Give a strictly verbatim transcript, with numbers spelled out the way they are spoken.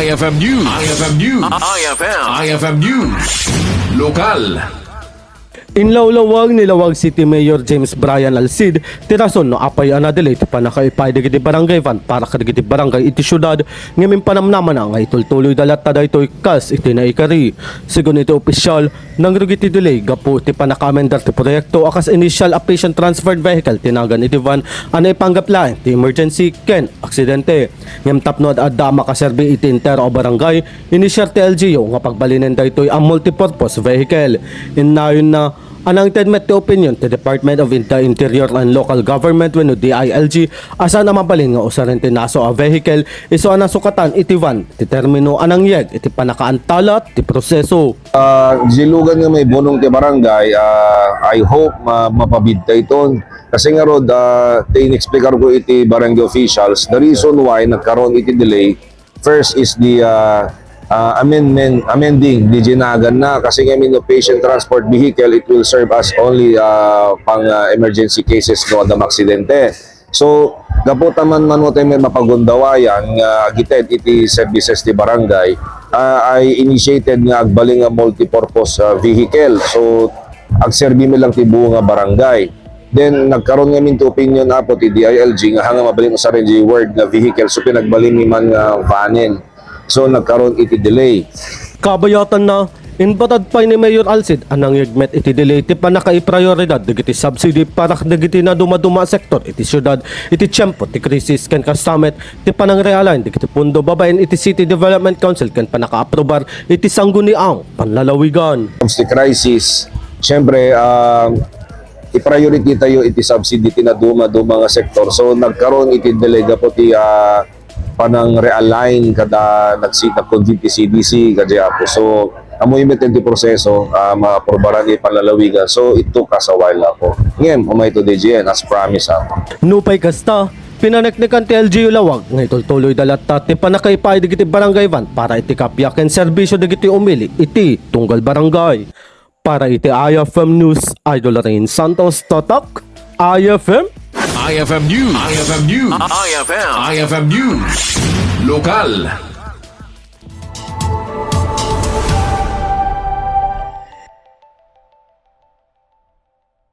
I F M News. I F M News. I F M. I F M News. Lokal. Inlawlawag ni Laoag City Mayor James Brian Alcid ti rason no apay a na-delay ti pannakaipaay dagiti barangay van para kadagiti barangay iti siudad ngem impanamnamana nga itultuloyda latta daytoy kas iti naikari. Segun iti opisyal, nangrugi ti delay gapu iti pannakaamendar ti proyekto a kas initial a patient transport vehicle ti nagan iti van a naipanggep laeng ti emergency ken aksidente. Ngem tapno ad-adda a makaserbi iti entero a barangay, inisiar ti L G U nga pagbalinen daytoy a multipurpose vehicle. Innayonna a nangted met ti opinion ti Department of the Interior and Local Government wenno D I L G a saan a mabalin nga usaren ti naso a vehicle isu a nasukatan iti van ti termino a nangyeg iti pannakaantalat ti proseso. Ah, dilugan nga maibunong ti barangay, ah, I hope ma-, mapabidta iton. Kasi ngarud, ah, ti inexplikar ko iti barangay officials, the reason why nagkaroon iti delay, first is the, ah, ah, amendment, amending the jinagan na. Kasi nga, I mean, patient transport vehicle, it will serve as only, ah, pang, ah, emergency cases no adda aksidente. So, gapu ta man mano tayo may mapagundawayan nga agited iti services ti barangay, ah, I initiated nga agbalin nga multipurpose, ah, vehicle. So, agserbi mi lang ti buo nga barangay. Then, nagkaroon ngamin ti opinion apo ti D I L G nga hanga mabalin usaren di word nga vehicle, so pinagbalin mi man nga vanen. So, nagkaroon iti delay. Kabayatanna, inbatad pay ni Mayor Alcid a nangyegmet iti delay ti pannakaiprioridad dagiti subsidy para dagiti nadumaduma a sektor iti siudad iti tiempo ti krisis ken kasta met ti panangrealign dagiti pondo babaen iti City Development Council ken pannakaaprobar iti sangguniang panlalawigan. Comes to crisis, siyempre, ah, i-priority tayo iti subsidy ti nadumaduma nga sektor. So, nagkaroon iti delay gapu ti, ah, panang-realign kada nagsi-, nag-convene ti C D C, kadi apo. So, amoy met ti proseso, ah, maaprobaran iti panlalawigan. So, it took us a while apo. Ngem, umay to D J N, as promised apo. Nupay kasta, pinaneknekan ti L G U Laoag nga itultuloyda latta ti pannakaipaay dagiti barangay van para iti kappia ken serbisio dagiti umili iti tunggal barangay. Para iti I F M News, Idol Rain Santos, Tatak, I F M. I F M News. I F M News. I F M. I F M News. Lokal.